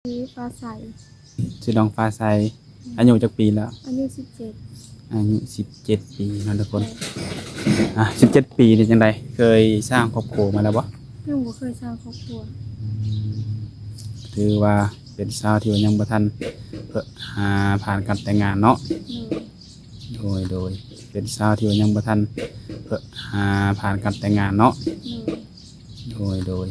ຊື່ຟ້າໃສ. ຊື່ນ້ອງຟ້າໃສ. ອາຍຸຈັກປີແລ້ວ? ອາຍຸສິບເຈັດ. ອາຍຸສິບເຈັດປີເນາະທຸກຄົນ. ໂດຍ. ອ່າ ສິບເຈັດປີນີ້ຈັ່ງໃດ ເຄີຍສ້າງຄອບຄົວມາແລ້ວບໍ່? ຍັງບໍ່ເຄີຍສ້າງຄອບຄົວ. ອືມ ຖືວ່າເປັນສາວທີ່ວ່າຍັງບໍ່ທັນ ເພາະ ຫາຜ່ານການແຕ່ງງານເນາະ. ໂດຍ. ໂດຍ ໂດຍ ເປັນສາວທີ່ວ່າຍັງບໍ່ທັນ ເພາະ ຫາຜ່ານການແຕ່ງງານເນາະ. ໂດຍ ໂດຍ ໂດຍ.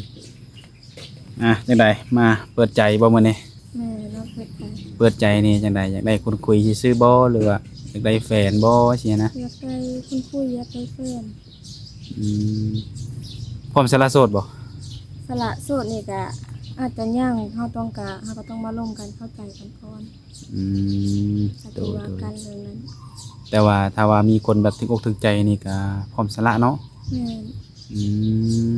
ອ່າ ຈັ່ງໃດ ມາເປີດໃຈບໍ່ມື້ນີ້? ແມ່ນ ມາເປີດໃຈ. ເປີດໃຈນີ້ຈັ່ງໃດ ຢາກໄດ້ຄົນຄຸຍຊື່ໆບໍ່ ຫຼືວ່າຢາກໄດ້ແຟນບໍ່ ຊີ້ນະ? ຢາກໄດ້ຄົນຄຸຍ ຢາກໄດ້ແຟນ. ອືມ ພ້ອມສະຫຼະໂສດບໍ່? ສະຫຼະໂສດນີ້ກະອາດຈະຍັງ ເຮົາຕ້ອງກະ ເຮົາກະຕ້ອງມາລົມກັນເຂົ້າໃຈກັນກ່ອນ. ອືມ ກະຖືວ່າ ໂດຍ ໂດຍ ກັນເລື່ອງນັ້ນ. ແຕ່ວ່າຖ້າວ່າມີຄົນແບບຖືກອົກຖືກໃຈນີ້ກະພ້ອມສະຫຼະເນາະ? ແມ່ນ. ອືມ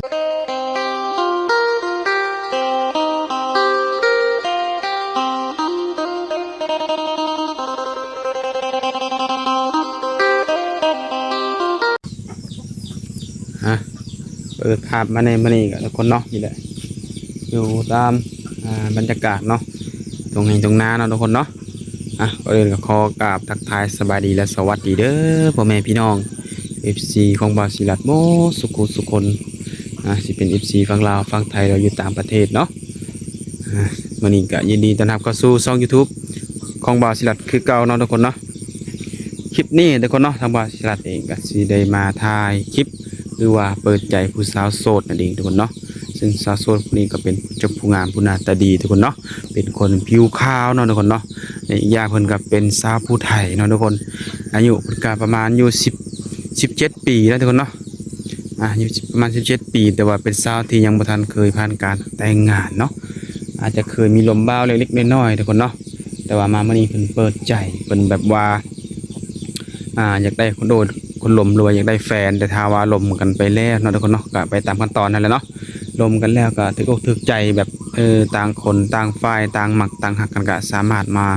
ຮະ ເປີດພາບມາໃນມື້ນີ້ກໍທຸກຄົນເນາະ ນີ້ແຫຼະ ຢູ່ຕາມ ອ່າ ບັນຍາກາດເນາະ ທົ່ງໄຮ່ທົ່ງນາເນາະທຸກຄົນເນາະ. ອ່ະ ກ່ອນອື່ນກໍຂໍກາບທັກທາຍສະບາຍດີ ແລະ ສະຫວັດດີເດີ ພໍ່ແມ່ພີ່ນ້ອງ ເອັຟຊີ ຂອງບ່າວສີລັດໝົດສຸຂູສຸຄົນ. ອ່າ ຊິເປັນ ເອັຟຊີ ຝັ່ງລາວ ຝັ່ງໄທ ຫຼືຢູ່ຕ່າງປະເທດເນາະ. ອ່າ ມື້ນີ້ກໍຍິນດີຕ້ອນຮັບເຂົ້າສູ່ຊ່ອງ YouTube ຂອງບ່າວສີລັດຄືເກົ່າເນາະທຸກຄົນເນາະ. ຄລິບນີ້ທຸກຄົນເນາະ ທາງບ່າວສີລັດເອງກໍຊິໄດ້ມາຖ່າຍຄລິບ ຫຼືວ່າເປີດໃຈຜູ້ສາວໂສດນັ້ນເອງທຸກຄົນເນາະ. ຊຶ່ງສາວໂສດຜູ້ນີ້ກໍເປັນຜູ້ເຈົ້າຜູ້ງາມ ຜູ້ໜ້າຕາດີທຸກຄົນເນາະ ເປັນຄົນຜິວຂາວເນາະທຸກຄົນເນາະ. ແລະ ອີກຢ່າງເພິ່ນກໍເປັນສາວຜູ້ໄທເນາະທຸກຄົນ ອາຍຸເພິ່ນກໍປະມານຢູ່ສິບ ສິບເຈັດປີແລ້ວທຸກຄົນເນາະ. ອາຍຸປະມານສິບເຈັດປີ ແຕ່ວ່າເປັນສາວທີ່ຍັງບໍ່ທັນເຄີຍຜ່ານການແຕ່ງງານເນາະ ອາດຈະເຄີຍມີລົມບ່າວເລັກໆນ້ອຍໆທຸກຄົນເນາະ. ແຕ່ວ່າມາມື້ນີ້ເພິ່ນເປີດໃຈ ເພິ່ນແບບວ່າ ອ່າ ຢາກໄດ້ຄົນໂອ້ຄົນລົມ ຫຼືວ່າຢາກໄດ້ແຟນ. ແຕ່ຖ້າວ່າລົມກັນໄປແລ້ວເນາະທຸກຄົນເນາະ ກໍໄປຕາມຂັ້ນຕອນຫັ້ນແຫຼະເນາະ. ລົມກັນແລ້ວກໍຖືກອົກຖືກໃຈ ແບບ ເອີ ຕ່າງຄົນຕ່າງຝ່າຍຕ່າງມັກຕ່າງຮັກກັນ ກໍສາມາດມາ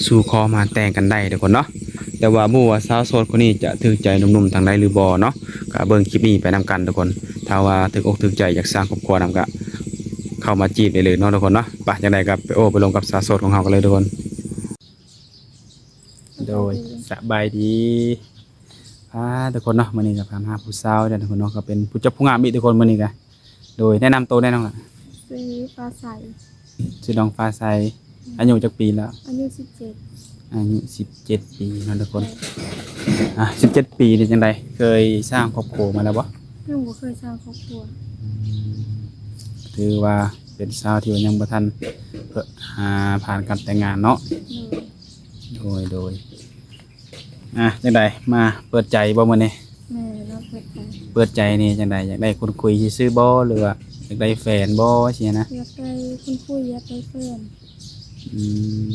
ສູ່ຂໍມາແຕ່ງກັນໄດ້ທຸກຄົນເນາະ. ແຕ່ວ່າບໍ່ຮູ້ວ່າສາວໂສດຄົນນີ້ຈະຖືກໃຈໜຸ່ມໆທາງໃດຫຼືບໍ່ເນາະ ກໍເບິ່ງຄລິບນີ້ໄປນຳກັນທຸກຄົນ. ຖ້າວ່າຖືກອົກຖືກໃຈ ຢາກສ້າງຄອບຄົວນຳ ກໍເຂົ້າມາຈີບໄດ້ເລີຍເນາະທຸກຄົນເນາະ. ໄປ ຈັ່ງໃດກໍໄປໂອ້ໄປລົມກັບສາວໂສດຂອງເຮົາກັນເລີຍທຸກຄົນ. ໂດຍ ສະບາຍດີ ອ່າ ທຸກຄົນເນາະ. ມື້ນີ້ກໍພາມາຫາຜູ້ສາວເດີທຸກຄົນເນາະ ກໍເປັນຜູ້ເຈົ້າຜູ້ງາມອີກທຸກຄົນ ມື້ນີ້ກໍ. ໂດຍ ແນະນຳໂຕແດ່ນ້ອງຫຼ້າ. ຊື່ຟ້າໃສ. ຊື່ນ້ອງຟ້າໃສ. ອາຍຸຈັກປີແລ້ວ? ອາຍຸສິບເຈັດ. ອາຍຸສິບເຈັດປີເນາະທຸກຄົນ. ໂດຍ. ອ່າ ສິບເຈັດປີນີ້ຈັ່ງໃດ ເຄີຍສ້າງຄອບຄົວມາແລ້ວບໍ່? ຍັງບໍ່ເຄີຍສ້າງຄອບຄົວ. ອືມ ຖືວ່າເປັນສາວທີ່ວ່າຍັງບໍ່ທັນ ເພາະ ຫາຜ່ານການແຕ່ງງານເນາະ. ໂດຍ. ໂດຍ ໂດຍ. ອ່າ ຈັ່ງໃດ ມາເປີດໃຈບໍ່ມື້ນີ້? ແມ່ນ ມາເປີດໃຈ. ເປີດໃຈນີ້ຈັ່ງໃດ ຢາກໄດ້ຄົນຄຸຍຊື່ໆບໍ່ ຫຼືວ່າຢາກໄດ້ແຟນບໍ່ ຊີ້ນະ? ຢາກໄດ້ຄົນຄຸຍ ຢາກໄດ້ແຟນ. ອືມ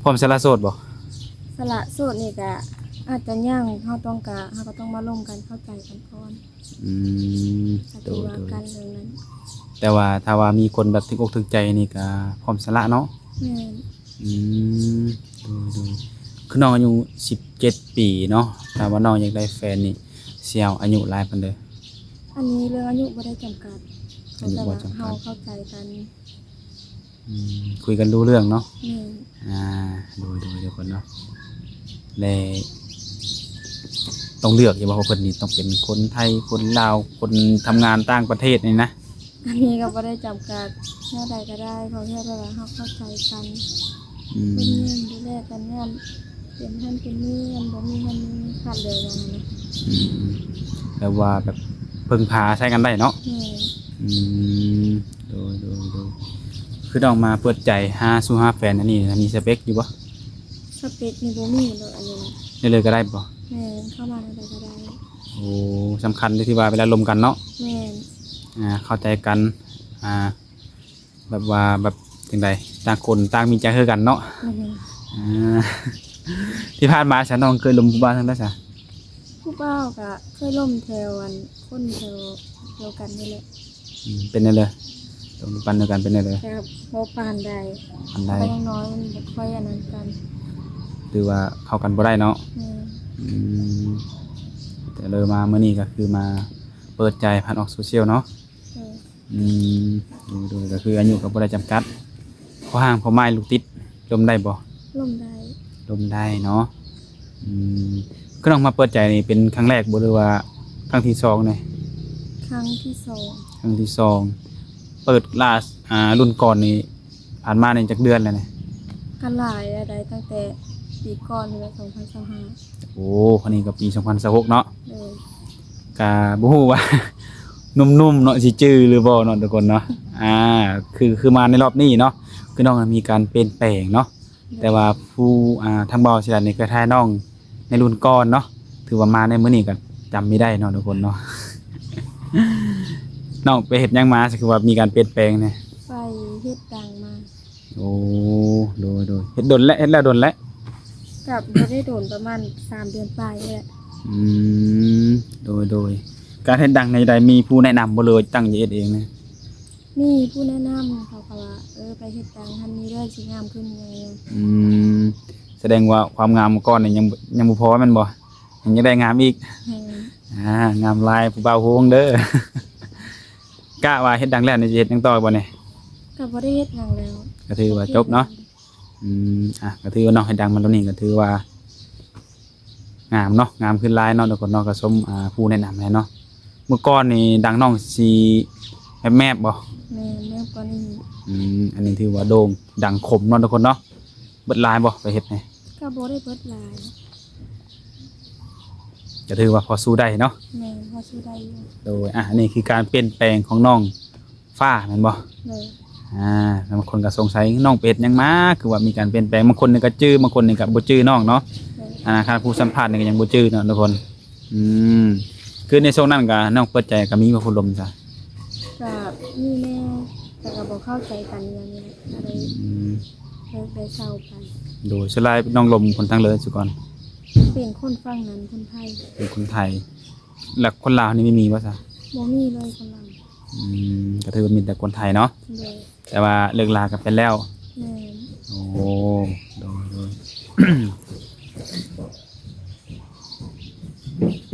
ພ້ອມສະຫຼະໂສດບໍ່? ສະຫຼະໂສດນີ້ກະອາດຈະຍັງ ເຮົາຕ້ອງກະ ເຮົາກໍຕ້ອງມາລົມກັນເຂົ້າໃຈກັນກ່ອນ. ອືມ ກໍຖືວ່າ ໂດຍ ໂດຍ ກັນເລື່ອງນັ້ນ. ແຕ່ວ່າຖ້າວ່າມີຄົນແບບຖືກອົກຖືກໃຈນີ້ກໍພ້ອມສະຫຼະເນາະ? ແມ່ນ. ອືມ ໂດຍ ໂດຍ. ຄືນ້ອງອາຍຸສິບເຈັດປີເນາະ ຖ້າວ່ານ້ອງຢາກໄດ້ແຟນນີ້ ຊິເອົາອາຍຸຫຼາຍປານໃດ? ອັນນີ້ເລື່ອງອາຍຸບໍ່ໄດ້ຈຳກັດ ອາຍຸບໍ່ຈຳກັດ ເຮົາເຂົ້າໃຈກັນ. ອືມ ຄຸຍກັນຮູ້ເລື່ອງເນາະ? ແມ່ນ. ອ່າ ໂດຍ ໂດຍ ທຸກຄົນເນາະ ແລະ ຕ້ອງເລືອກຢູ່ບໍ່ ເພິ່ນນີ້ຕ້ອງເປັນຄົນໄທ ຄົນລາວ ຄົນທຳງານຕ່າງປະເທດນີ້ນະ? ອັນນີ້ກໍບໍ່ໄດ້ຈຳກັດ ແນວໃດກໍໄດ້ ຂໍແຄ່ແບບວ່າເຮົາເຂົ້າໃຈກັນ. ອືມ ເປັນຫຍັງ ດູແລກັນ ຍ້ອນເປັນຫັ້ນເປັນນີ້ ມັນບໍ່ມີ ມັນຂາດເຫຼືອຫຍັງນະ. ອືມ ແບບວ່າແບບເພິ່ງພາອາໄສກັນໄດ້ເນາະ? ແມ່ນ. ອືມ ໂດຍ ໂດຍ ໂດຍ. ຄືນ້ອງມາເປີດໃຈຫາສູ່ຫາແຟນ ອັນນີ້ນະ ມີສະເປັກຢູ່ບໍ່? ສະເປັກນີ້ບໍ່ມີເລີຍ ອັນນີ້ນະ. ແນວໃດກໍໄດ້ບໍ່? ແມ່ນ ເຂົ້າມາແນວໃດກໍໄດ້. ໂອ້ ສຳຄັນທີ່ວ່າເວລາລົມກັນເນາະ? ແມ່ນ. ອ່າ ເຂົ້າໃຈກັນ ອ່າ ແບບວ່າແບບຈັ່ງໃດ ຕ່າງຄົນຕ່າງມີໃຈໃຫ້ກັນເນາະ. ອືຮຶ. ອ່າ ທີ່ຜ່ານມາຊະ ນ້ອງເຄີຍລົມຜູ້ບ່າວທາງໃດຊະ? ຜູ້ບ່າວກະເຄີຍລົມແຖວ ອັນ ຄົນແຖວດຽວກັນນີ້ແຫຼະ. ອືມ ເປັນແນວໃດ? ລົມປັນດຽວກັນເປັນແນວໃດ? ກະບໍ່ປານໃດ ປານໃດ ຍັງນ້ອຍ ມັນບໍ່ຄ່ອຍອັນນັ້ນກັນ ຫຼືວ່າເຂົ້າກັນບໍ່ໄດ້ເນາະ? ແມ່ນ. ອືມ ແຕ່ເລີມາມື້ນີ້ກໍຄືມາເປີດໃຈຜ່ານອອກໂຊຊຽວເນາະ? ໂດຍ. ອືມ ໂດຍ ໂດຍ ກໍຄືອາຍຸກໍບໍ່ໄດ້ຈຳກັດ. ພໍຮ່າງພໍໝາຍລູກຕິດ ລົມໄດ້ບໍ່? ລົມໄດ້. ລົມໄດ້ເນາະ. ອືມ ຄືນ້ອງມາເປີດໃຈນີ້ເປັນຄັ້ງແລກບໍ່ ຫຼືວ່າຄັ້ງທີສອງແດ່? ຄັ້ງທີສອງ. ຄັ້ງທີສອງ. ເປີດລາ ອ່າ ລຸ້ນກ່ອນນີ້ ຜ່ານມານີ້ຈັກເດືອນແລ້ວນີ້? ກໍຫຼາຍແລ້ວໃດ໋ ຕັ້ງແຕ່ປີກ່ອນພຸ້ນແຫຼະ ສອງພັນຊາວຫ້າ. ໂອ້ ອັນນີ້ກໍປີສອງພັນຊາວຫົກເນາະ. ໂດຍ. ກະບໍ່ຮູ້ວ່າ ໜຸ່ມໆເນາະ ຊິຈື່ຫຼືບໍ່ເນາະທຸກຄົນເນາະ. ອ່າ ຄື ຄືມາໃນລອບນີ້ເນາະ ຄືນ້ອງມີການປ່ຽນແປງເນາະ. ໂດຍ. ແຕ່ວ່າຜູ້ ອ່າ ທາງບ່າວສິລັດນີ້ເຄີຍຖ່າຍນ້ອງໃນລຸ້ນກ່ອນເນາະ ຖືວ່າມາໃນມື້ນີ້ກໍຈຳບໍ່ໄດ້ເນາະທຸກຄົນເນາະ. ນ້ອງໄປເຮັດຫຍັງມາ ຄືວ່າມີການປ່ຽນແປງແດ່? ໄປເຮັດດັງມາ. ໂອ້ ໂດຍໆ ເຮັດດົນແລ້ວ ເຮັດແລ້ວດົນແລ້ວ? ກໍບໍ່ໄດ້ດົນ ປະມານສາມເດືອນປາຍນີ້ແຫຼະ. ອືມ ໂດຍໆ. ການເຮັດດັງໃນໃດ ມີຜູ້ແນະນຳບໍ່ ຫຼືວ່າຕັ້ງໃຈເຮັດເອງນະ? ມີຜູ້ແນະນຳ ເຂົາກໍວ່າ ເອີ ໄປເຮັດດັງຫັ້ນນີ້ເດີ ຊິງາມຂຶ້ນຫຍັງ. ອືມ ສະແດງວ່າຄວາມງາມກ່ອນນີ້ຍັງ ຍັງບໍ່ພໍແມ່ນບໍ່? ຍັງຢາກໄດ້ງາມອີກ. ແມ່ນ. ອ່າ ງາມຫຼາຍຜູ້ບ່າວໂຮງເດີ. ກະວ່າເຮັດດັງແລ້ວນີ້ ຊິເຮັດຫຍັງຕໍ່ບໍ່ນີ້? ກໍບໍ່ໄດ້ເຮັດຫຍັງແລ້ວ ກໍຖືວ່າຈົບເນາະ. ອືມ ອ່ະ ກໍຖືວ່າເນາະ ເຮັດດັງມາຕອນນີ້ກໍຖືວ່າງາມເນາະ ງາມຂຶ້ນຫຼາຍເນາະທຸກຄົນເນາະ. ກໍສົມ ອ່າ ຜູ້ແນະນຳແຫຼະເນາະ. ເມື່ອກ່ອນນີ້ດັງນ້ອງຊິແມບໆບໍ່? ແມ່ນ ແມບກວ່ານີ້. ອືມ ອັນນີ້ຖືວ່າໂດ່ງດັງຄົມເນາະທຸກຄົນເນາະ. ເບິດຫຼາຍບໍ່ໄປເຮັດນີ້? ກໍບໍ່ໄດ້ເບິດຫຼາຍ ກໍຖືວ່າພໍສູ້ໄດ້ເນາະ. ແມ່ນ ພໍສູ້ໄດ້ຢູ່. ໂດຍ ອ່ະ ອັນນີ້ຄືການປ່ຽນແປງຂອງນ້ອງຟ້າແມ່ນບໍ່? ໂດຍ. ອ່າ ບາງຄົນກໍສົງໄສ ນ້ອງໄປເຮັດຫຍັງມາ ຄືວ່າມີການປ່ຽນແປງ? ບາງຄົນນີ້ກໍຈື່ ບາງຄົນນີ້ກໍບໍ່ຈື່ນ້ອງເນາະ. ໂດຍ. ອະນາຄົດຜູ້ສຳພາດນີ້ກໍຍັງບໍ່ຈື່ເນາະທຸກຄົນ. ອືມ ຄືໃນຊ່ວງນັ້ນກໍນ້ອງເປີດໃຈ ກໍມີບໍ່ຜູ້ລົມຊະ? ກໍມີແດ່ ແຕ່ກໍບໍ່ເຂົ້າໃຈກັນຫຍັງນີ້ແຫຼະ ກໍເລີຍ ອືມ ເລີກໄດ້ເຊົາໄປ. ໂດຍ. ສ່ວນຫຼາຍນ້ອງລົມຄົນທາງເລີຍສຸກ່ອນ? ເປັນຄົນຝັ່ງນັ້ນ ຄົນໄທ. ເປັນຄົນໄທ. ແລ້ວຄົນລາວນີ້ມີບໍ່ຊະ? ບໍ່ມີເລີຍຄົນລາວ. ອືມ ກໍຖືວ່າມີແຕ່ຄົນໄທເນາະ. ໂດຍ. ແຕ່ວ່າເລີກລາກັນໄປແລ້ວ. ແມ່ນ. ໂອ້ ໂດຍໆ.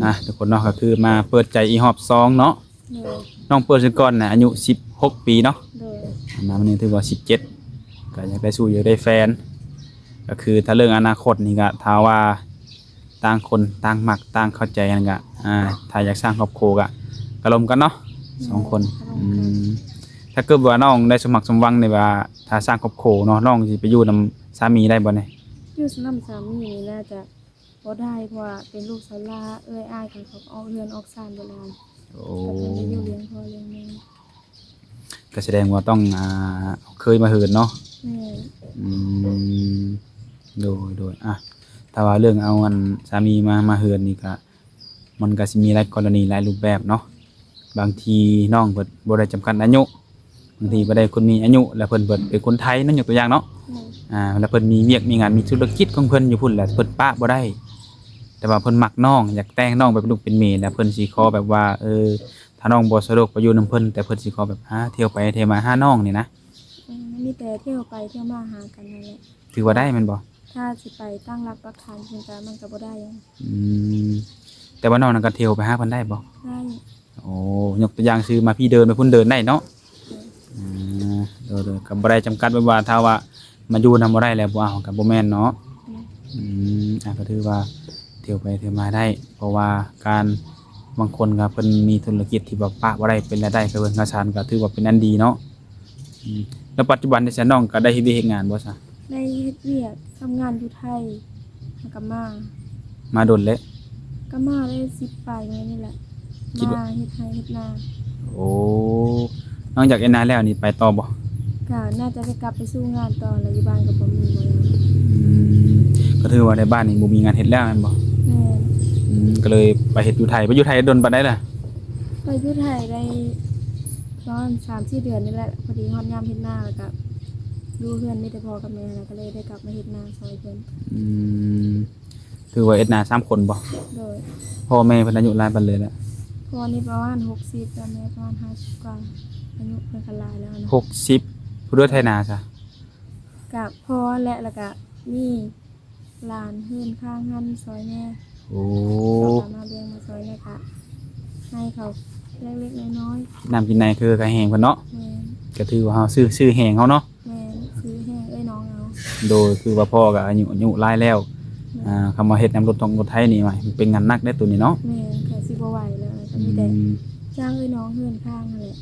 ອ່ະ ທຸກຄົນເນາະ ກໍຄືມາເປີດໃຈອີກຮອບສອງເນາະ. ໂດຍ. ນ້ອງເປີດຊະກ່ອນນະ ອາຍຸສິບຫົກປີເນາະ. ໂດຍ. ມາມື້ນີ້ຖືວ່າສິບເຈັດ ກໍຢາກໄດ້ຊູ້ ຢາກໄດ້ແຟນ. ກໍຄືຖ້າເລື່ອງອະນາຄົດນີ້ ກໍຖ້າວ່າຕ່າງຄົນຕ່າງມັກຕ່າງເຂົ້າໃຈກັນ ກໍ ອ່າ ຖ້າຢາກສ້າງຄອບຄົວ ກໍ ກໍລົມກັນເນາະ ແມ່ນ ສອງຄົນ. ກໍລົມກັນ. ອືມ ຖ້າເກີດວ່ານ້ອງໄດ້ສົມຫວັງສົມຫວັງນີ້ ວ່າຖ້າສ້າງຄອບຄົວເນາະ ນ້ອງຊິໄປຢູ່ນຳສາມີໄດ້ບໍ່ນີ້? ຢູ່ນຳສາມີນີ້ໜ້າຈະ ບໍ່ໄດ້ ເພາະວ່າເປັນລູກຊາວລາວ ເອື້ອຍອ້າຍເຂົາ ເຂົາອອກເຮືອນອອກຊານເບິດແລ້ວ. ໂອ້ ກໍຕ້ອງໄດ້ຢູ່ລ້ຽງພໍ່ລ້ຽງແມ່. ກໍສະແດງວ່າຕ້ອງ ອ່າ ເຄີຍມາເຮືອນເນາະ. ແມ່ນ. ອືມ ໂດຍໆ. ອ່ະ ຖ້າວ່າເລື່ອງເອົາອັນສາມີມາ ມາເຮືອນນີ້ ກໍ ມັນກໍຊິມີຫຼາຍກໍລະນີ ຫຼາຍຮູບແບບເນາະ. ບາງທີນ້ອງເພິ່ນບໍ່ໄດ້ຈຳກັດອາຍຸ ບາງທີບໍ່ໄດ້ຄົນມີອາຍຸ ແລ້ວເພິ່ນເປັນຄົນໄທເນາະ ຍົກຕົວຢ່າງເນາະ. ແມ່ນ. ອ່າ ແລ້ວເພິ່ນມີວຽກມີງານ ມີທຸລະກິດຂອງເພິ່ນຢູ່ພຸ້ນ ແລ້ວເພິ່ນປະບໍ່ໄດ້. ແຕ່ວ່າເພິ່ນມັກນ້ອງ ຢາກແຕ່ງນ້ອງໄປເປັນລູກເປັນເມຍ ແລ້ວເພິ່ນຊິຂໍແບບວ່າ ເອີ ຖ້ານ້ອງບໍ່ສະດວກໄປຢູ່ນຳເພິ່ນ ແຕ່ເພິ່ນຊິຂໍແບບ ຫາ ທ່ຽວໄປທ່ຽວມາຫານ້ອງນີ້ນະ. ແມ່ນ. ມີແຕ່ທ່ຽວໄປທ່ຽວມາຫາກັນນັ້ນແຫຼະ. ຖືວ່າໄດ້ແມ່ນບໍ່? ຖ້າຊິໄປຕັ້ງຫຼັກປັກຖານເພິ່ນກໍ ມັນກໍບໍ່ໄດ້. ອືມ ແຕ່ວ່ານ້ອງນັ້ນກໍທ່ຽວໄປຫາເພິ່ນໄດ້ບໍ່? ໄດ້. ໂອ້ ຍົກຕົວຢ່າງຊື່ ມາພີ້ເດີນ ໄປພຸ້ນເດີນໄດ້ເນາະ. ໂດຍ. ອືມ ໂດຍໆ. ກໍບໍ່ໄດ້ຈຳກັດແບບວ່າ ຖ້າວ່າມາຢູ່ນຳບໍ່ໄດ້ແລ້ວບໍ່ເອົາ ກໍບໍ່ແມ່ນເນາະ. ແມ່ນ. ອືມ ອ່າ ກໍຖືວ່າທ່ຽວໄປທ່ຽວມາໄດ້ ເພາະວ່າການ ບາງຄົນກໍເພິ່ນມີທຸລະກິດທີ່ແບບປະບໍ່ໄດ້ ເປັນລາຍໄດ້ເຂົ້າເຮືອນເຂົ້າຊານ ກໍຖືວ່າເປັນອັນດີເນາະ. ອືມ ແລ້ວປັດຈຸບັນນີ້ຊະ ນ້ອງກໍໄດ້ເຮັດວຽກເຮັດງານບໍ່ຊະ? ໄດ້ເຮັດວຽກ ທຳງານຢູ່ໄທ ແລ້ວກໍມາ. ມາດົນແລ້ວ? ກໍມາໄດ້ສິບປາຍມື້ນີ້ແຫຼະ. ມາເຮັດໄຮ່ເຮັດນາ. ໂອ້ ນອກຈາກເຮັດນາແລ້ວນີ້ໄປຕໍ່ບໍ່? ກໍໜ້າຈະໄດ້ກັບໄປສູ້ງານຕໍ່ແຫຼະ ຢູ່ບ້ານກໍບໍ່ມີບໍ່ແລ້ວ. ອືມ ກໍຖືວ່າໃນບ້ານນີ້ບໍ່ມີງານເຮັດແລ້ວແມ່ນບໍ່? ແມ່ນ. ອືມ ກໍເລີຍໄປເຮັດຢູ່ໄທ. ໄປຢູ່ໄທດົນປານໃດລະ? ໄປຢູ່ໄທໄດ້ປະມານສາມສີ່ເດືອນນີ້ແຫຼະ ພໍດີຮອດຍາມເຮັດນາ ແລ້ວກໍຢູ່ເຮືອນມີແຕ່ພໍ່ກັບແມ່ ແລ້ວກໍເລີຍໄດ້ກັບມາເຮັດນາຊ່ອຍເພິ່ນ. ອືມ ຖືວ່າເຮັດນາສາມຄົນບໍ່? ໂດຍ. ພໍ່ແມ່ເພິ່ນອາຍຸຫຼາຍປານໃດແລ້ວ? ພໍ່ນີ້ປະມານຫົກສິບ ແລ້ວແມ່ປະມານຫ້າສິບກວ່າ ອາຍຸເພິ່ນກໍຫຼາຍແລ້ວນະ. ຫົກສິບ ຜູ້ໃດໄຖນາຊະ? ກະພໍ່ແຫຼະ ແລ້ວກະມີຫຼານເຮືອນຄາງຫັ້ນຊ່ອຍແດ່. ໂອ້ ເຂົາກໍມາແບ່ງມາຊ່ອຍແດ່ ກະໃຫ້ເຂົາເລັກໆນ້ອຍໆ. ນ້ຳກິນໃນຄືກະແຮງເພິ່ນເນາະ. ແມ່ນ. ກະຖືວ່າເຮົາຊື້ ຊື້ແຮງເຮົາເນາະ. ແມ່ນ ຊື້ແຮ ແມ່ນເອື້ອຍນ້ອງເອົາ. ໂດຍ ຄືວ່າພໍ່ກໍອາຍຸ ອາຍຸຫຼາຍແລ້ວ. ແມ່ນ. ອ່າ ຄຳວ່າເຮັດນຳລົດທ່ອງລົດໄຖນີ້ ວ່າມັນເປັນງານໜັກເດ້ໂຕນີ້ເນາະ. ແມ່ນ ກໍຊິບໍ່ໄຫວແລ້ວ ກໍມີແຕ່ ອືມ ຈ້າງເອື້ອຍນ້ອງເຮືອນຂ້າງຫັ້ນແຫຼະ.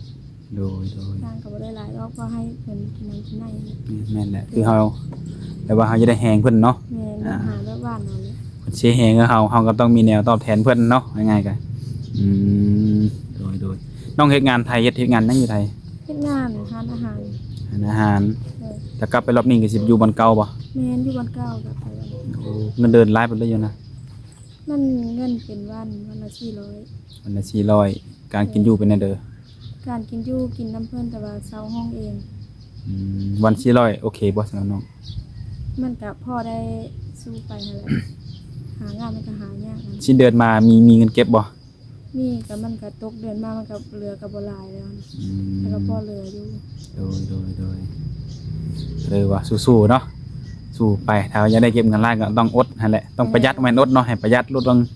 ໂດຍ ໂດຍ. ຈ້າງກໍບໍ່ໄດ້ຫຼາຍດອກ ພໍໃຫ້ເພິ່ນກິນນ້ຳກິນໃນ. ແມ່ນແຫຼະ ຄືເຮົາ ແບບວ່າເຮົາຈະໄດ້ແຮງເພິ່ນເນາະ. ແມ່ນ. ອ່າ ຫາແບບວ່ານັ້ນແຫຼະ ເພິ່ນເສຍແຮງໃຫ້ເຮົາ ເຮົາກໍຕ້ອງມີແນວຕອບແທນເພິ່ນເນາະ ງ່າຍໆກໍ. ອືມ ໂດຍ ໂດຍ. ນ້ອງເຮັດງານໄທ ເຮັດ ເຮັດງານຫຍັງຢູ່ໄທ? ເຮັດງານຮ້ານອາຫານ. ຮ້ານອາຫານ. ໂດຍ. ແລ້ວກັບໄປລອບນີ້ກໍຊິຢູ່ບ່ອນເກົ່າບໍ່? ແມ່ນ ຢູ່ບ່ອນເກົ່າ ກັບໄປບ່ອນເກົ່າ. ໂອ້ ເງິນເດືອນຫຼາຍປານໃດຢູ່ນະ? ມັນເງິນເປັນວັນ ວັນລະສີ່ຮ້ອຍ. ວັນລະສີ່ຮ້ອຍ. ການກິນຢູ່ເປັນແນວໃດ? ການກິນຢູ່ກິນນຳເພິ່ນ ແຕ່ວ່າເຊົ່າຫ້ອງເອງ. ອືມ ວັນສີ່ຮ້ອຍ ໂອເຄບໍ່ສຳລັບນ້ອງ? ມັນກະພໍໄດ້ສູ້ໄປຫັ້ນແຫຼະ ຫາງານມັນກະຫາຍາກ. ສິ້ນເດືອນມາມີ ມີເງິນເກັບບໍ່? ມີ ກະມັນກະຕົກເດືອນມາ ມັນກະເຫຼືອກະບໍ່ຫຼາຍແລ້ວ. ອືມ ແຕ່ກະພໍເຫຼືອຢູ່. ໂດຍ ໂດຍ ໂດຍ. ເລີຍວ່າສູ້ໆເນາະ ສູ້ໄປ. ຖ້າວ່າຢາກໄດ້ເກັບເງິນຫຼາຍກໍຕ້ອງອົດຫັ້ນແຫຼະ ຕ້ອງປະຢັດ. ແມ່ນ ແມ່ນອົດເນາະ ໃຫ້ປະຢັດ ຫຼຸດລົງ. ອືມ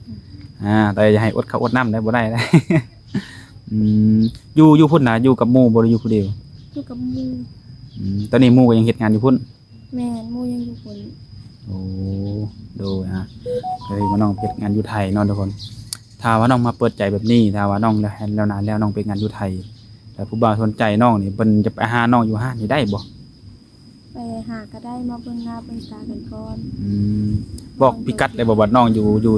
ອ່າ ແຕ່ຢ່າໃຫ້ອົດເຂົ້າອົດນ້ຳໄດ້ ບໍ່ໄດ້. ອືມ ຢູ່ ຢູ່ພຸ້ນນະ ຢູ່ກັບໝູ່ບໍ່ ຫຼືຢູ່ຜູ້ດຽວ? ຢູ່ກັບໝູ່. ອືມ ຕອນນີ້ໝູ່ກໍຍັງເຮັດງານຢູ່ພຸ້ນ? ແມ່ນ ໝູ່ຍັງຢູ່ພຸ້ນ. ໂອ້ ໂດຍ. ອ່າ ເອີຍ ວ່ານ້ອງເຮັດງານຢູ່ໄທເນາະທຸກຄົນ. ຖ້າວ່ານ້ອງມາເປີດໃຈແບບນີ້ ຖ້າວ່ານ້ອງແລ້ວ ແລ້ວນານແລ້ວ ນ້ອງເປັນງານຢູ່ໄທ ແລ້ວຜູ້ບ່າວສົນໃຈນ້ອງນີ້ ເພິ່ນຈະໄປຫານ້ອງຢູ່ຮ້ານນີ້ໄດ້ບໍ່? ໄປຫາກໍໄດ້ ມາເບິ່ງໜ້າເບິ່ງຕາກັນກ່ອນ. ອືມ ບອກພິກັດໄດ້ບໍ່ວ່ານ້ອງຢູ່ ຢູ່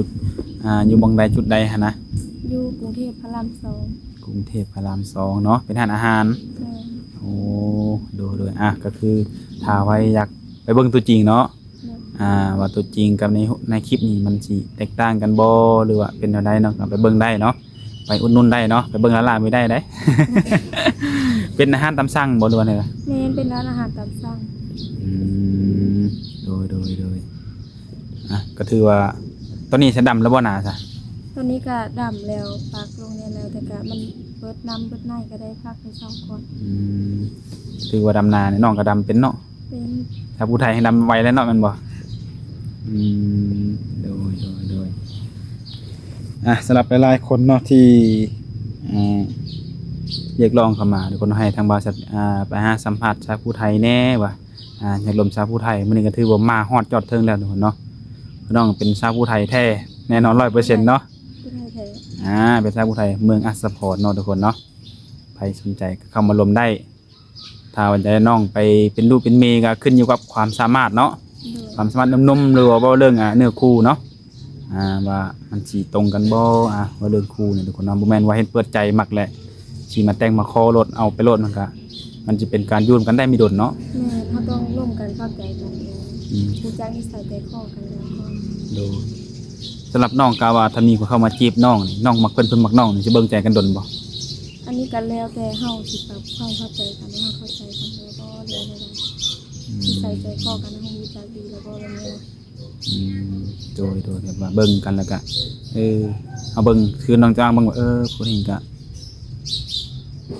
ອ່າ ຢູ່ໝ່ອງໃດ ຈຸດໃດຫັ້ນນະ? ຢູ່ກຸງເທບພະລາມສອງ. ກຸງເທບພະລາມສອງເນາະ ເປັນຮ້ານອາຫານ. ແມ່ນ. ໂອ້ ໂດຍ ໂດຍ. ອ່າ ກໍຄືຖ້າໃຜຢາກໄປເບິ່ງຕົວຈິງເນາະ. ໂດຍ. ອ່າ ວ່າຕົວຈິງກັບໃນ ໃນຄລິບນີ້ມັນຊິແຕກຕ່າງກັນບໍ່ ຫຼືວ່າເປັນແນວໃດເນາະ ກໍໄປເບິ່ງໄດ້ເນາະ. ໄປອຸດໜູນໄດ້ເນາະ ໄປເບິ່ງລ້າໆ ມີໄດ້ເດ້. ເປັນອາຫານຕາມສັ່ງບໍ່ ຫຼືວ່າແນວໃດ? ແມ່ນ ເປັນຮ້ານອາຫານຕາມສັ່ງ. ອືມ ໂດຍ ໂດຍ ໂດຍ. ອ່ະ ກໍຖືວ່າຕອນນີ້ສະດຳແລ້ວບໍ່ໜ້າຊະ? ຕອນນີ້ກໍດຳແລ້ວ ປາກລົງແດ່ແລ້ວ ແຕ່ກໍມັນເບິດນ້ຳເບິດໃນ ກໍໄດ້ພັກໄດ້ເຊົາກ່ອນ. ອືມ ຖືວ່າດຳນານີ້ ນ້ອງກໍດຳເປັນເນາະ? ເປັນ. ຖ້າຜູ້ໄທແຮ່ງດຳໄວແລ້ວເນາະ ແມ່ນບໍ່? ອືມ ໂດຍ ໂດຍ ໂດຍ. ອ່ະ ສຳລັບຫຼາຍໆຄົນເນາະ ທີ່ ອ່າ ຮຽກຮ້ອງເຂົ້າມາ ທຸກຄົນ ໃຫ້ທາງບ່າວສັດ ອ່າ ໄປຫາສຳພາດຊາວຜູ້ໄທແດ່ວ່າ ອ່າ ຢາກລົມຊາວຜູ້ໄທ. ມື້ນີ້ກໍຖືວ່າມາຮອດຈອດເຖິງແລ້ວ ທຸກຄົນເນາະ. ນ້ອງເປັນຊາວຜູ້ໄທແທ້ແນ່ນອນ ຮ້ອຍເປີເຊັນເນາະ. ຜູ້ໄທແທ້. ອ່າ ເປັນຊາວຜູ້ໄທເມືອງອັດສະພອນເນາະ ທຸກຄົນເນາະ. ໃຜສົນໃຈກໍເຂົ້າມາລົມໄດ້. ຖ້າວ່າຈະໃຫ້ນ້ອງໄປເປັນລູກເປັນເມຍ ກໍຂຶ້ນຢູ່ກັບຄວາມສາມາດເນາະ. ໂດຍ. ຄວາມສາມາດໜຸ່ມໆ ຫຼືວ່າເວົ້າເລື່ອງ ອ່າ ເນື້ອຄູ່ເນາະ ອ່າ ວ່າມັນຊິຕົງກັນບໍ່ ອ່າ ເວົ້າເລື່ອງຄູ່ນີ້ ທຸກຄົນເນາະ. ບໍ່ແມ່ນວ່າເຫັນເປີດໃຈມັກແລ້ວຊິມາແຕ່ງມາຂໍໂລດ ເອົາໄປໂລດ ມັນກະ ມັນຈະເປັນການຢູ່ນຳກັນໄດ້ບໍ່ດົນເນາະ. ແມ່ນ ເຮົາຕ້ອງລົມກັນເຂົ້າໃຈກັນ ອືມ ຮູ້ຈັກນິໄສໃຈຄໍກັນແລ້ວກ່ອນ. ໂດຍ. ສຳລັບນ້ອງ ກະວ່າຖ້າມີຜູ້ເຂົ້າມາຈີບນ້ອງນີ້ ນ້ອງມັກເພິ່ນ ເພິ່ນມັກນ້ອງນີ້ ຊິເບິ່ງໃຈກັນດົນບໍ່? ອັນນີ້ກໍແລ້ວແຕ່ເຮົາຊິປັບຄວາມເຂົ້າໃຈກັນ ວ່າເຮົາເຂົ້າໃຈກັນແລ້ວບໍ່ ຫຼືວ່າແນວໃດ. ອືມ ນິໄສໃຈຄໍກັນ ເຮົາຮູ້ຈັກດີແລ້ວບໍ່ ແບບນີ້ນະ. ອືມ ໂດຍ ໂດຍ ແບບວ່າເບິ່ງກັນແລ້ວກະ ເອີ ເຮົາເບິ່ງ ຄືນ້ອງຈ້າງເບິ່ງວ່າ ເອີ ຜູ້ນີ້ກະ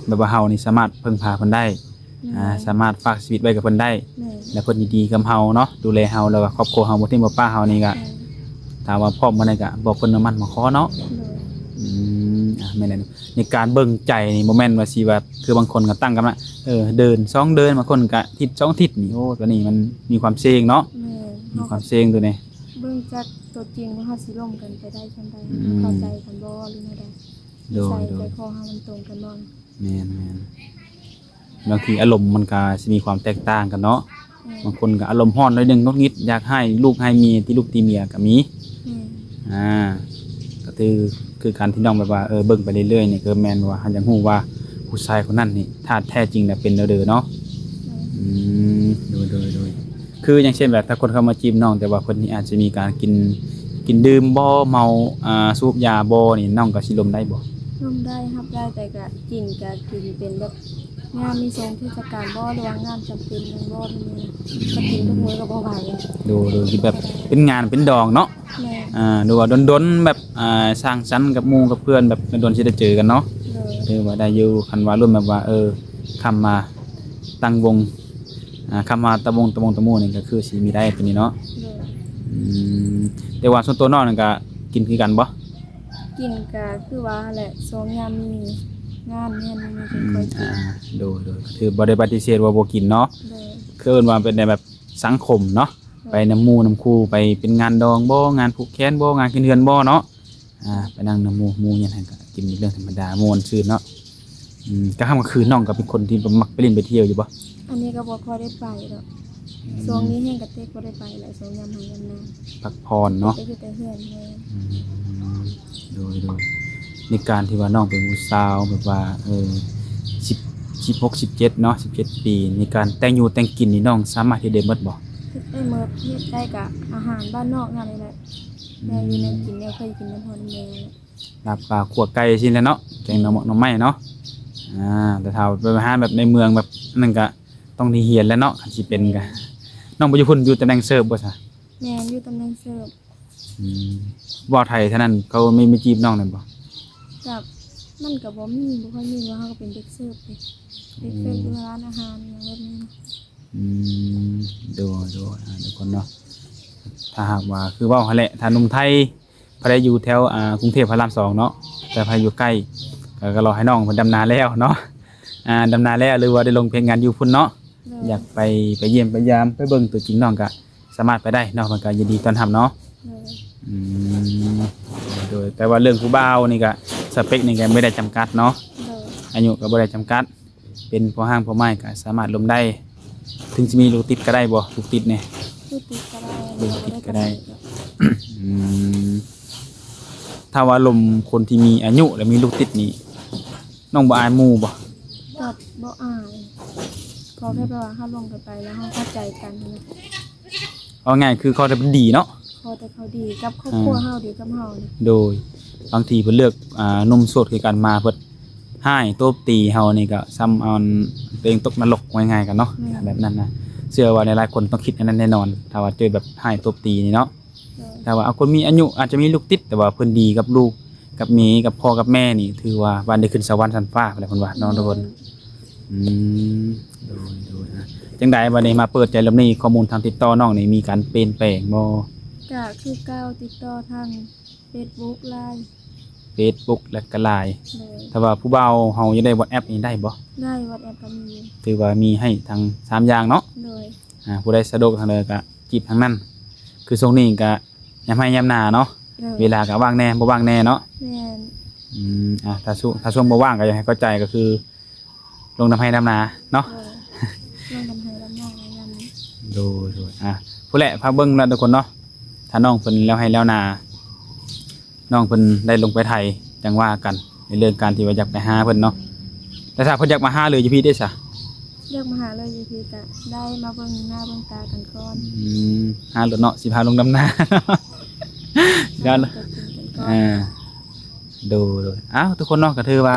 ແບບວ່າເຮົານີ້ສາມາດເພິ່ງພາເພິ່ນໄດ້. ແມ່ນ. ອ່າ ສາມາດຝາກຊີວິດໄວ້ກັບເພິ່ນໄດ້. ແມ່ນ. ແລ້ວເພິ່ນຍິນດີກັບເຮົາເນາະ ດູແລເຮົາ ແລ້ວກໍຄອບຄົວເຮົາ ບໍ່ຖິ້ມບໍ່ປະເຮົານີ້ກະ ແມ່ນ. ຖ້າວ່າພ້ອມມື້ໃດກະບອກເພິ່ນນຳມັນມາຂໍເນາະ. ໂດຍ. ອືມ ອ່າ ແມ່ນແລ້ວ. ໃນການເບິ່ງໃຈນີ້ ບໍ່ແມ່ນວ່າຊິວ່າ ຄືບາງຄົນກໍຕັ້ງກັນວ່າ ເອີ ເດືອນສອງເດືອນ ບາງຄົນກໍທິດສອງທິດນີ້. ໂອ້ ຕົວນີ້ມັນມີຄວາມສ່ຽງເນາະ. ແມ່ນ. ມີຄວາມສ່ຽງຕົວນີ້. ເບິ່ງຈາກຕົວຈິງວ່າເຮົາຊິລົມກັນໄປໄດ້ສ່ຳໃດ ອືມ ເຮົາເຂົ້າໃຈກັນບໍ່ ຫຼືແນວໃດ. ໂດຍ ນິໄສ ໂດຍ ໃຈຄໍເຮົາມັນຕົງກັນບໍ່. ແມ່ນໆ ບາງທີອາລົມມັນກະຊິມີຄວາມແຕກຕ່າງກັນເນາະ. ແມ່ນ. ບາງຄົນກະອາລົມຮ້ອນໜ້ອຍໜຶ່ງ ຫງຸດຫງິດ ຢາກຮ້າຍລູກຮ້າຍເມຍ ຕີລູກຕີເມຍກະມີ. ແມ່ນ. ອ່າ ກະຖື ຄືການທີ່ນ້ອງແບບວ່າ ເອີ ເບິ່ງໄປເລື້ອຍໆນີ້ ກະແມ່ນວ່າເຮົາຢາກຮູ້ວ່າຜູ້ຊາຍຄົນນັ້ນນີ້ ທາດແທ້ຈິງແລ້ວເປັນແນວໃດເນາະ. ແມ່ນ. ອືມ ໂດຍ ໂດຍ ໂດຍ. ຄືຢ່າງເຊັ່ນແບບ ຖ້າຄົນເຂົ້າມາຈີບນ້ອງ ແຕ່ວ່າເພິ່ນນີ້ອາດຈະມີການກິນ ກິນດື່ມບໍ່ ເມົາ ອ່າ ສູບຢາບໍ່ນີ້ ນ້ອງກໍຊິລົມໄດ້ບໍ່? ລົມໄດ້ ຮັບໄດ້ ແຕ່ກະກິນກະກິນເປັນແບບ ງານມີຊົງເທດສະການບໍ່ ຫຼືວ່າງານຈຳເປັນຫຍັງບໍ່ ແບບນີ້ນະ ກະກິນທຸກມື້ກະບໍ່ໄຫວ. ໂດຍ ໂດຍ ຄືແບບເປັນງານເປັນດອງເນາະ. ແມ່ນ. ອ່າ ຫຼືວ່າດົນໆ ແບບ ອ່າ ສັງສັນກັບໝູ່ກັບເພື່ອນ ແບບດົນໆຊິໄດ້ເຈີກັນເນາະ. ໂດຍ. ຖືວ່າໄດ້ຢູ່ ຄັນວ່າລົມແບບວ່າ ເອີ ຄຳມາຕັ້ງວົງ ອ່າ ຄຳວ່າຕະວົງ ຕະວົງຕະໝູ່ນີ້ກໍຄືຊິມີໄດ້ຕົວນີ້ເນາະ. ໂດຍ. ອືມ ແຕ່ວ່າສ່ວນຕົວນ້ອງນັ້ນກໍກິນຄືກັນບໍ່? ກິນກໍຄືວ່າຫັ້ນແຫຼະ ຊ່ວງຍາມມີງານແມ່ນ ມີຫຍັງ ອືມ ຈັ່ງຄ່ອຍກິນ. ອ່າ ໂດຍ ໂດຍ ກໍຖືບໍ່ໄດ້ປະຕິເສດວ່າບໍ່ກິນເນາະ. ໂດຍ. ຄືເອີ້ນວ່າເປັນແນວແບບສັງຄົມເນາະ ໂດຍ ໄປນຳໝູ່ນຳຄູ່ ໄປເປັນງານດອງບໍ ງານຜູກແຂນບໍ ງານຂຶ້ນເຮືອນບໍເນາະ ອ່າ ໄປນັ່ງນຳໝູ່ ໝູ່ຫຍັງຫັ້ນກະກິນເລື່ອງທຳມະດາ ມ່ວນຊື່ນເນາະ. ອືມ ກາງຄ່ຳກາງຄືນນ້ອງກໍເປັນຄົນທີ່ແບບມັກໄປຫຼິ້ນໄປທ່ຽວຢູ່ບໍ່? ອັນນີ້ກໍບໍ່ຄ່ອຍໄດ້ໄປດອກ ອືມ ຊ່ວງນີ້ແຮງກະແຕ່ບໍ່ໄດ້ໄປແລ້ວ ຊ່ວງຍາມໄຮ່ຍາມນາ ພັກຜ່ອນເນາະ ໄປຢູ່ແຕ່ເຮືອນແມ່ນ ອືມ ໂດຍ ໂດຍ ໃນການທີ່ວ່ານ້ອງເປັນຜູ້ສາວແບບວ່າ ເອີ ສິບ ສິບຫົກ ສິບເຈັດເນາະ ສິບເຈັດປີ ໃນການແຕ່ງຢູ່ແຕ່ງກິນນີ້ ນ້ອງສາມາດເຮັດໄດ້ໝົດບໍ່? ເຮັດໄດ້ໝົດ ເຮັດໄດ້ກະອາຫານບ້ານນອກນັ້ນແຫຼະ ອືມ ແນວຢູ່ແນວກິນ ແນວເຄີຍກິນນຳພໍ່ນຳແມ່ ລາບປາ ຂົ້ວໄກ່ຊີ້ແຫຼະເນາະ ແກງໜໍ່ ໜໍ່ໄມ້ເນາະ ອ່າ ແຕ່ຖ້າໄປຫາແບບໃນເມືອງແບບນັ້ນກະຕ້ອງໄດ້ຮຽນແຫຼະເນາະ ຄັນຊິເປັນກະ ແມ່ນ ນ້ອງໄປຢູ່ພຸ້ນ ຢູ່ຕຳແໜ່ງເສີບບໍ່ຊະ? ແມ່ນ ຢູ່ຕຳແໜ່ງເສີບ ອືມ ເວົ້າໄທເທົ່ານັ້ນ ເຂົາມີ ມີຈີບນ້ອງນັ້ນບໍ່? ກະ ມັນກະບໍ່ມີ ບໍ່ຄ່ອຍມີ ເພາະເຮົາກະເປັນເດັກເສີບເດ້ ເດັກເສີບ ອືມ ຢູ່ຮ້ານອາຫານຫຍັງແບບນີ້ນະ ອືມ ໂດຍ ໂດຍ ອ່າ ທຸກຄົນເນາະ ຖ້າຫາກວ່າ ຄືເວົ້າຫັ້ນແຫຼະ ຖ້າໜຸ່ມໄທ ໃຜໄດ້ຢູ່ແຖວ ອ່າ ກຸງເທບພະລາມສອງເນາະ ແຕ່ໃຜຢູ່ໃກ້ ກໍ ກໍລໍໃຫ້ນ້ອງເພິ່ນດຳນາແລ້ວເນາະ ອ່າ ດຳນາແລ້ວ ຫຼືວ່າໄດ້ລົງໄປເຮັດງານຢູ່ພຸ້ນເນາະ ໂດຍ ຢາກໄປ ໄປຢ້ຽມໄປຢາມ ໄປເບິ່ງຕົວຈິງນ້ອງ ກໍສາມາດໄປໄດ້ເນາະ ເພິ່ນກໍຍິນດີຕ້ອນຮັບເນາະ ໂດຍ ອືມ ໂດຍ ແຕ່ວ່າເລື່ອງຜູ້ບ່າວນີ້ກໍ ສະເປັກນີ້ກໍບໍ່ໄດ້ຈຳກັດເນາະ ໂດຍ ອາຍຸກໍບໍ່ໄດ້ຈຳກັດ ເປັນພໍ່ຮ້າງພໍ່ໝ້າຍກໍສາມາດລົມໄດ້ ເຖິງຊິມີລູກຕິດກໍໄດ້ບໍ່? ລູກຕິດນີ້ ລູກຕິດກໍໄດ້ ລູກຕິດກໍໄດ້ ອືມ ຖ້າວ່າລົມຄົນທີ່ມີອາຍຸ ແລະ ມີລູກຕິດນີ້ ນ້ອງບໍ່ອາຍໝູ່ບໍ່? ກໍບໍ່ອາຍ ຂໍແຄ່ແບບວ່າເຮົາລົມກັນໄປ ແລ້ວເຮົາເຂົ້າໃຈກັນຫັ້ນນະ ເວົ້າງ່າຍຄືຂໍແຕ່ເພິ່ນດີເນາະ ຂໍແຕ່ເຂົາດີກັບຄອບຄົວ ອ່າ ເຮົາ ດີກັບເຮົານີ້ ໂດຍ ບາງທີເພິ່ນເລືອກ ອ່າ ໜຸ່ມໂສດຄືກັນມາ ເພິ່ນຮ້າຍຕົບຕີເຮົານີ້ກໍສ່ຳອັນຕົວເອງຕົກນະລົກ ເວົ້າງ່າຍໆກັນເນາະ ແມ່ນ ແບບນັ້ນນະ ເຊື່ອວ່າຫຼາຍໆຄົນຕ້ອງຄິດອັນນັ້ນແນ່ນອນ ຖ້າວ່າເຈີແບບຮ້າຍຕົບຕີນີ້ເນາະ ໂດຍ ຖ້າວ່າ ເອົາ ຄົນມີອາຍຸອາດຈະມີລູກຕິດ ແຕ່ວ່າເພິ່ນດີກັບລູກ ກັບເມ ກັບພໍ່ກັບແມ່ນີ້ ຖືວ່າບ້ານໄດ້ຂຶ້ນສະຫວັນຊັ້ນຟ້າພຸ້ນແຫຼະ ເພິ່ນວ່າເນາະ ແມ່ນ ທຸກຄົນ ອືມ ໂດຍ ໂດຍ ອ່າ ຈັ່ງໃດບັດນີ້ມາເປີດໃຈລອບນີ້ ຂໍ້ມູນທາງຕິດຕໍ່ນ້ອງນີ້ມີການປ່ຽນແປງບໍ່? ກະຄືເກົ່າ ຕິດຕໍ່ທາງເຟສບຸກ ລາຍ ເຟສບຸກ ແລະກະລາຍ ໂດຍ ຖ້າວ່າຜູ້ບ່າວເຮົາຢາກໄດ້ວັອດແອັບນີ້ໄດ້ບໍ່? ໄດ້ ວັອດແອັບກໍມີ ຖືວ່າມີໃຫ້ທັງສາມຢ່າງເນາະ ໂດຍ ອ່າ ຜູ້ໃດສະດວກທາງໃດກໍຈີບທາງນັ້ນ ຄືຊ່ວງນີ້ກໍຍາມໄຮ່ຍາມນາເນາະ ໂດຍ ເວລາກໍວ່າງແດ່ບໍ່ວ່າງແດ່ເນາະ ແມ່ນ ອືມ ອ່າ ຖ້າຊ່ວງ ຖ້າຊ່ວງບໍ່ວ່າງກໍຢາກໃຫ້ເຂົ້າໃຈ ກໍຄື ລົງດຳໄຮ່ດຳນາເນາະ ໂດຍ ລົງດຳໄຮ່ດຳນາຍາມນີ້ ໂດຍ ໂດຍ ອ່າ ພຸ້ນແຫຼະ ພາເບິ່ງນະທຸກຄົນເນາະ ຖ້ານ້ອງເພິ່ນແລ້ວໄຮ່ແລ້ວນາ ນ້ອງເພິ່ນໄດ້ລົງໄປໄຖ ຈັ່ງວ່າກັນ ໃນເລື່ອງການທີ່ວ່າຢາກໄປຫາເພິ່ນເນາະ ແຕ່ຖ້າເພິ່ນຢາກມາຫາເລີຍຢູ່ພີ້ເດ້ຊະ? ຢາກມາຫາເລີຍຢູ່ພີ້ກະໄດ້ ມາເບິ່ງໜ້າເບິ່ງຕາກັນກ່ອນ ອືມ ຫາໂລດເນາະ ຊິພາລົງດຳນາ ເອົາ ໂດຍ ໂດຍ ອ້າວ ທຸກຄົນເນາະ ກໍຖືວ່າ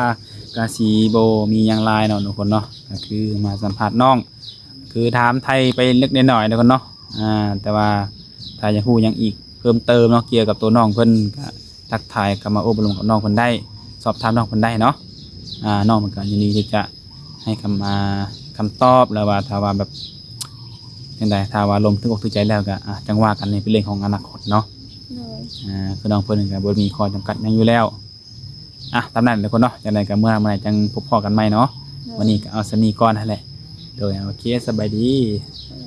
ກໍຊິບໍ່ມີຫຍັງຫຼາຍເນາະທຸກຄົນເນາະ ກໍຄືມາສຳພາດນ້ອງ ຄືຖາມໄຖ່ໄປເລັກໆນ້ອຍໆທຸກຄົນເນາະ ອ່າ ແຕ່ວ່າຖ້າຢາກຮູ້ຫຍັງອີກເພີ່ມເຕີມເນາະ ກ່ຽວກັບໂຕນ້ອງເພິ່ນ ກໍທັກທາຍເຂົ້າມາໂອ້ລົມກັບນ້ອງເພິ່ນໄດ້ ສອບຖາມນ້ອງເພິ່ນໄດ້ເນາະ ອ່າ ນ້ອງເພິ່ນກໍຍິນດີທີ່ຈະໃຫ້ຄຳ ອ່າ ຄຳຕອບ ຫຼືວ່າຖ້າວ່າແບບ ຈັ່ງໃດ ຖ້າວ່າລົມຖືກອົກຖືກໃຈແລ້ວກໍ ອ່າ ຈັ່ງວ່າກັນ ນີ້ເປັນເລື່ອງຂອງອະນາຄົດເນາະ ໂດຍ ອ່າ ຄືນ້ອງເພິ່ນກໍບໍ່ມີຂໍ້ຈຳກັດຫຍັງຢູ່ແລ້ວ ອ່ະ ຕາມນັ້ນທຸກຄົນເນາະ ຈັ່ງໃດກໍເມື່ອ ເມື່ອໃດຈັ່ງພົບພໍ້ກັນໃໝ່ເນາະ ໂດຍ ວັນນີ້ກໍເອົາສ່ຳນີ້ກ່ອນຫັ້ນແຫຼະ ໂດຍ ໂອເຄ ສະບາຍດີ ໂດຍ